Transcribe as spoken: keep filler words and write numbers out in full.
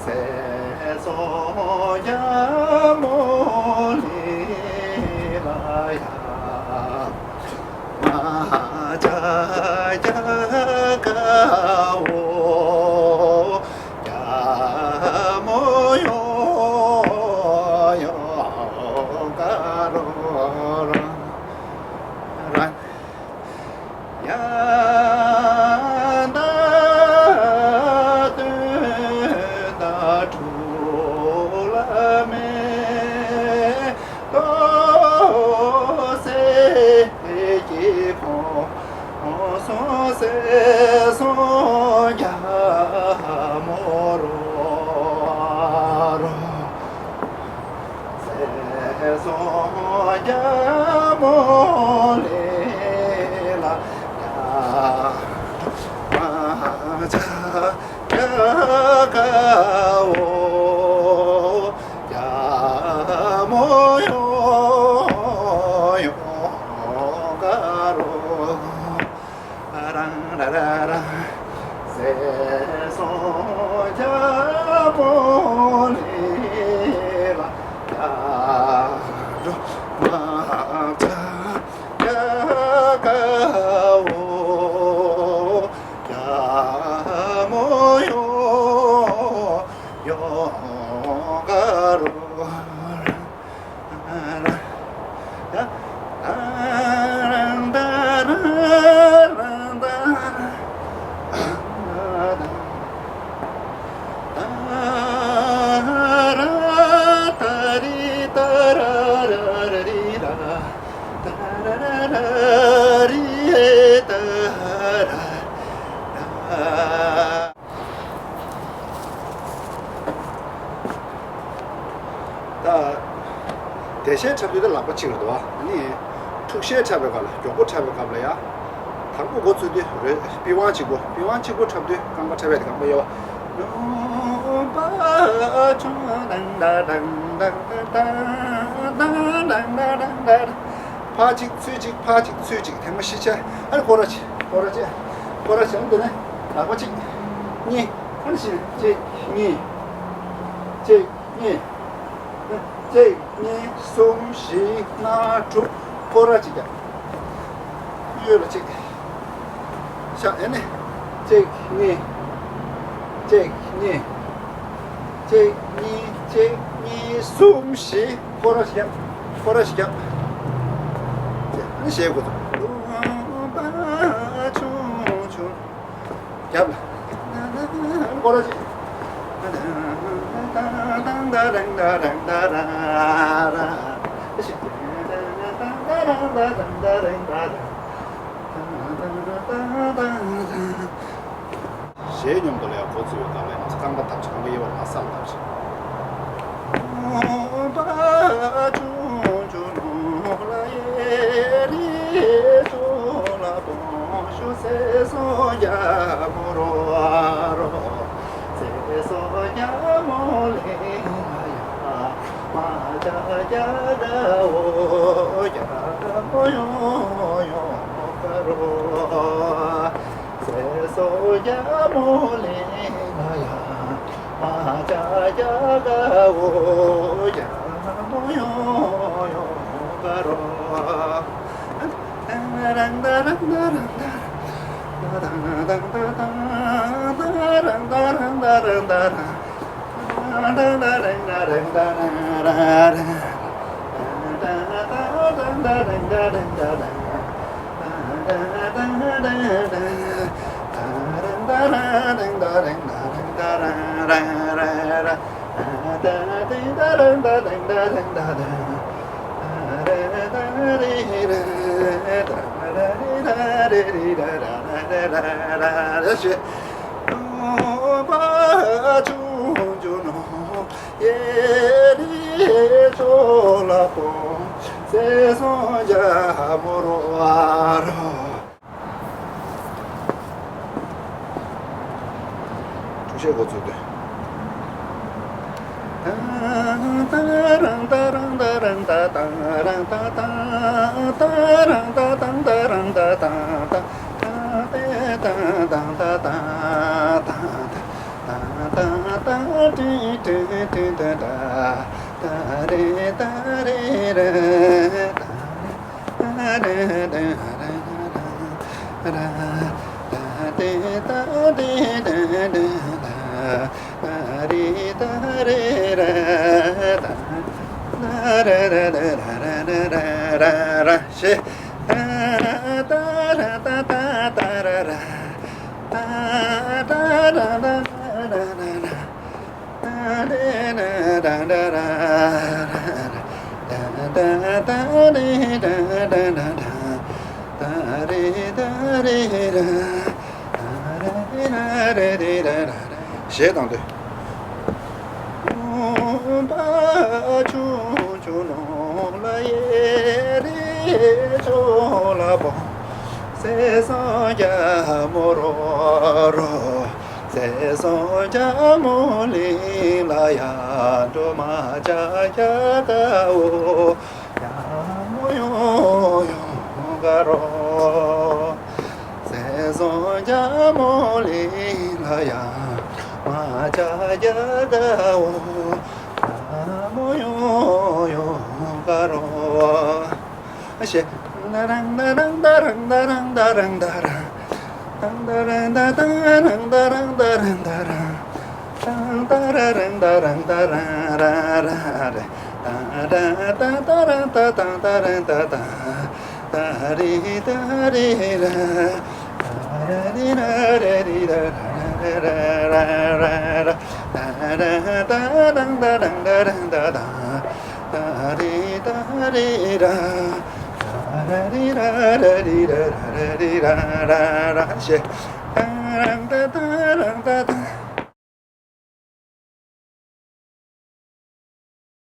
ཟས་གསོལ་རྒྱལ་མོ་ལི་ལ་ཡ། མ་ཇ་རྒྱ་ག་འོ། རྒྱལ་མོ་ཡོ་ཡོ་ག་རོ་ར། ཡ་ད་དོན་དག་གྲུབ་ལ་མེ་ཏོག་སེར་གྱི་ཁོང་སོང་ཟས་སོང་རྒྱལ་མོ་རོ་རོ། ཟས་སོང་རྒྱལ་མོ་ལི་ལ་ཡ། མ་ཇ་རྒྱ་ག་འོ། རྒྱལ་མོ་ཡོ་ཡོ་ག་རོ། རང་ར་ར་ར། ཟས་སོང་རྒྱལ་མོ་ལི་ལ་ཡ། འགྲོ་མ་ཇ་རྒྱ་ག་འོ། རྒྱལ་མོ་ཡོ་ཡོ་ག་རོ། ད། བདེ་གཤེགས་འཁྲབ་དུས་ད་ལག་པ་གཅིག་རེད་འདུག་ཨ་ནི། འཁྲུག་གཤེགས་འཁྲབ་པའི་སྐབས་ལ་མགྱོགས་པོ་འཁྲབ་པའི་སྐབས་ལ་ཡ། དང་པོ་འགོ་ཚུགས་དུས་རེད་པི་ཝང་གཅིག་པོ་པི་ཝང་གཅིག་པོ་འཁྲབ་དུས་རྐང་པ་འཁྲབ་ཡ་དེ་རྐང་པ་གཡས་པ། ཕར་གཅིག་ཚུར་གཅིག་ཕར་གཅིག་ཚུར་གཅིག་ཐེངས་མ་བཞི་བྱས། ཨ་ནི་སྐོར་ར་བྱེད་སྐོར་ར་བྱེད་སྐོར་ར་བྱེད། ཨ་ནི་དེ་ནས་ལག་པ་གཅིག་གཉིས། ཨ་ནི་བཞི་གཅིག་གཉིས། གཅིག་གཉིས། གཅིག་གཉིས་གསུམ་བཞི་ལྔ་དྲུག་སྐོར་ར་གཅིག་རྒྱབ། གཡོན་ལ་གཅིག་ཤ་ཨེ་ནི། གཅིག་གཉིས། གཅིག་གཉིས། གཅིག་གཉིས་གཅིག་གཉིས་གསུམ་བཞི་སྐོར་ར་གཅིག་རྒྱབ། སྐོར་ར་གཅིག་རྒྱབ། ཨ་ནི་གཞས་འགོ་ཚུགས། ལུང་པ་ཆུང་ཆུང་། རྒྱབ་ལ། སྐོར་ར་གཅིག་གཞས་སྙོམས་དུ་ལ་ཡང་འགོ་ཚུགས་ཡོད་སྟབས་ལ་ཡང་རྐང་པ་བརྡབ་ཅིག་རྐང་པ་གཡས་པར་མར་ས་ལ་བརྡབ་ཅིག་འཁྲུག་གཤེགས་འགོ་ཚུགས་དུས། གཞས་བཏང་དུས། ལུང་པ་ཆུང་ཆུང་ནང་ལ་གཡས་རི་ཕྱོགས་ལ་བོད་ཟས་གསུམ་རྒྱ་མོ་རོ་རོ། ཟས་གསུམ་རྒྱ་མོ་གླིང་ལ་ཡར་འགྲོ་མ་ཆ་རྒྱ་དགའ་བོ། ཡར་མོ་ཡོང་ཡོང་དགའ་རོ། ཟས་གསུམ་རྒྱ་མོ་གླིང་ལ་ཡར་མ་ཆ་རྒྱ་དགའ་བོ། ཡར་མོ་ཡོང་ཡོང་དགའ་རོ། ཨ་ཤེ། ཤེ།